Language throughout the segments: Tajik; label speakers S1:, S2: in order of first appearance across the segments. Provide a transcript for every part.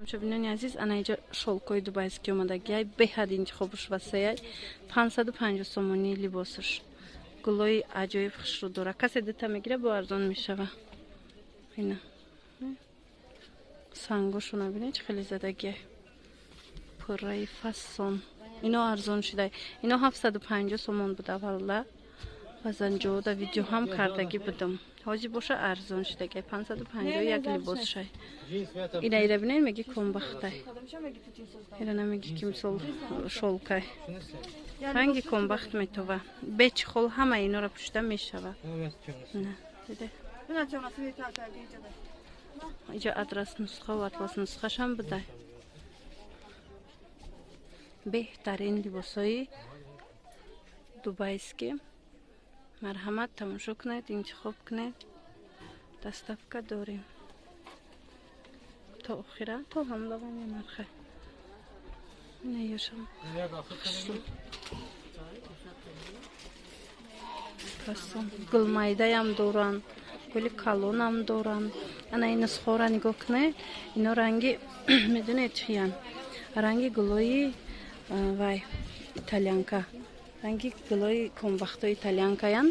S1: Тамошобинони азиз, ана инҷа шёлкои дубайский омадагиай, беҳад интихобуш васеяй. 550 сомонӣ либосуш. Гулои аҷоиб хушрӯ дора. Касе дута мегира, бо арзон мешава. Ина сангошона бинед, чӣ хеле задагиай, пурраи фасон. Ино арзон шудай. Ино 750 сомон буд аввалла, баъзан ҷода видео ҳам кардагӣ будам. Ҳозир боша, арзон шудагай, 550 як либосшай. Ина ира бинед, меги комбахтай, ира намеги ки мисол шёлкай. Ранги комбахт метова, бечхол ҳама инора пӯшида мешава. Диде, иҷа адрас нусхаву атлас нусхашам будай. Беҳтарин либосҳои дубайский, марҳамат, тамошо кунед, интихоб кунед. Доставка дорем. То охира то ҳамлавани нархе инаёшам фасон. Гулмайдаям доранд, гули калонам доранд. Ана ин нусхора нигоҳ кунед. Ино ранги медонед чиян? Ранги гулои вай итальянка, ранги гулои комбахтои итальянкаян.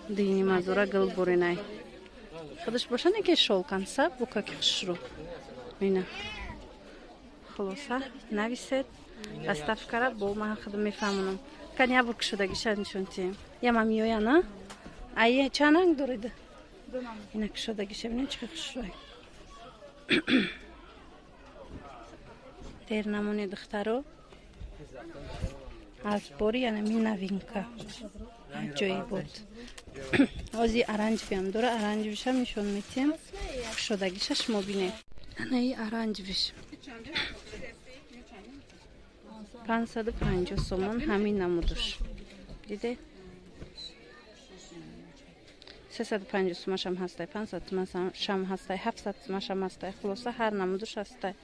S1: Дини мазура гул буринай худаш боша, неке шёлкан саб букаки хушрӯ. Ина, хулоса, нависед, доставкара бо ман худам мефаҳмонам. Кан я бор кушодагиша нишон тием. Яма миёяна ай чанд ранг доред? Ина кушодагиша бинед, чӣ хушрӯй. Дер намоне, духтаро, аз бори янами новинка аҷоибот. Ози оранжевиам дора, оранжевишам нишон метиҳем. Кушодагиша шумо бинед. Анаи оранжевиш 550 сомон ҳамин намудуш. Диде, 350 сумашам ҳастай, 500 сумашам ҳастай, 700 сумашам ҳастай. Хулоса, ҳар намудуш ҳастай.